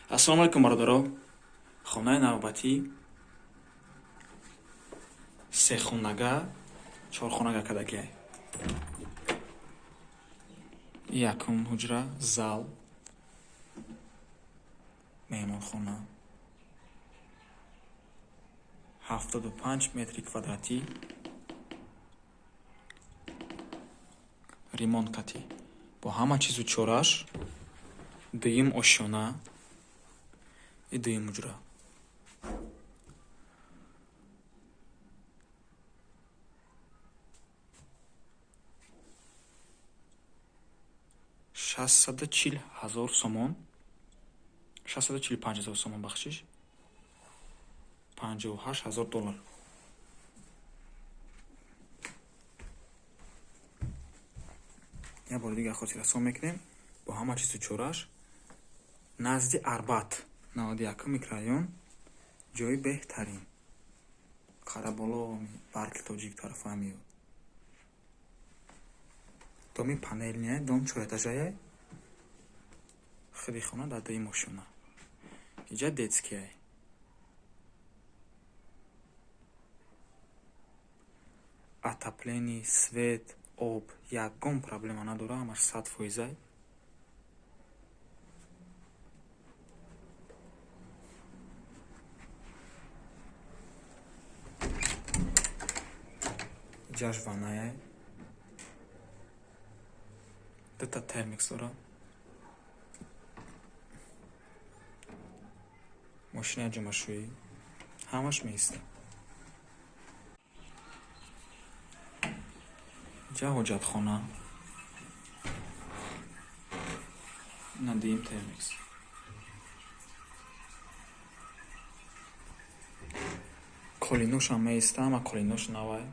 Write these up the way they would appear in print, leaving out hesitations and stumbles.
Ассалому алайкум, бародаро. Хонаи навбатӣ сехонага, чорхонага кардагиай. Якум ҳуҷра, зал, меҳмонхона, 75 метри квадратӣ, ремонт катӣ, бо ҳама чизу чораш. Дуюм ошёна и дуюм ҳуҷра. 640 000 сомон, 645 000 сомон, бахшиш, 58 000 доллар. Як бори дигар хотиррасон мекунем: бо ҳама чизу чораш, назди Арбат, 91-ум микрорайон, ҷои беҳтарин, Қараболо, Барки Тоҷик тарафа меёд. Доми панельный, дом чорэтажае. Худи хона дар дуюм ошёна. Иҷа детскийай. Отопление, свет, об ягон проблема надора, ҳамаш 100 фоизай. Иҷаш ваннаяй, дута термикс дора, мошинаи ҷомашӯӣ, ҳамаш меистад. Иҷа ҳоҷатхона, ина дуюм термикс. Қолиношам меиста, ҳама қолинош навай.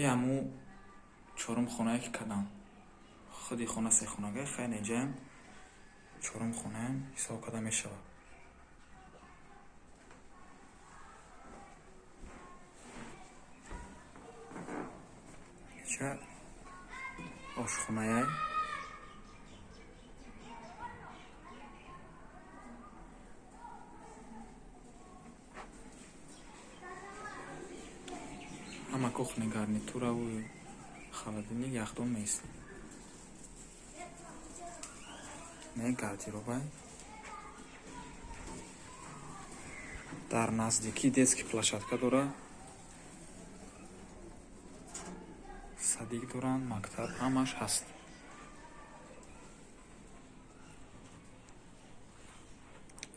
И ҳаму чорум хонае ки кардам. Худи хона сехонага, хайр, инҷаям чорум хонаям ҳисоб карда мешавад. Инҷа ошхонаяй. Ҳама кухонный гарнитураву холодильник, яхдон меистад. Не, гардеробай. Дар наздикӣ детский площадка дора, садик доранд, мактаб, ҳамаш ҳаст.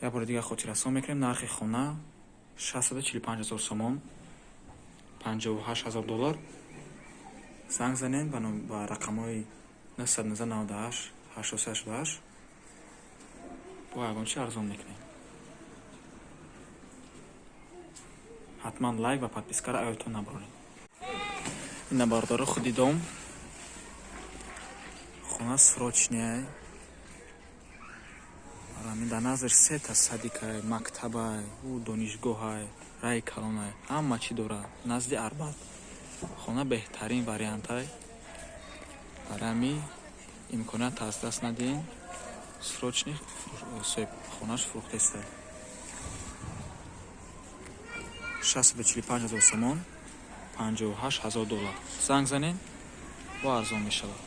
Як бори дигар хотиррасон мекунем: нархи хона 645 000 сомон, 58 000 доллар. Занг занед ба рақамҳои 919 98 83 88, бо ягон чи арзон мекунем. Ҳатман лайк ва подпискаро аёдтон набароред. Ина, бародаро, худи дом. Хона срочныйай. Ҳамин дар назар сета садикай, мактабай, ӯ донишгоҳай, раи калонай, ҳама чӣ дорад. Назди Арбат хона беҳтарин вариантай. Барои ҳамин имконият аз даст надиҳем. Срочный соҳибхонаш фурӯхтестай. 645 000 сомон, 58 000 доллар. Занг занед, бо арзон мешавад.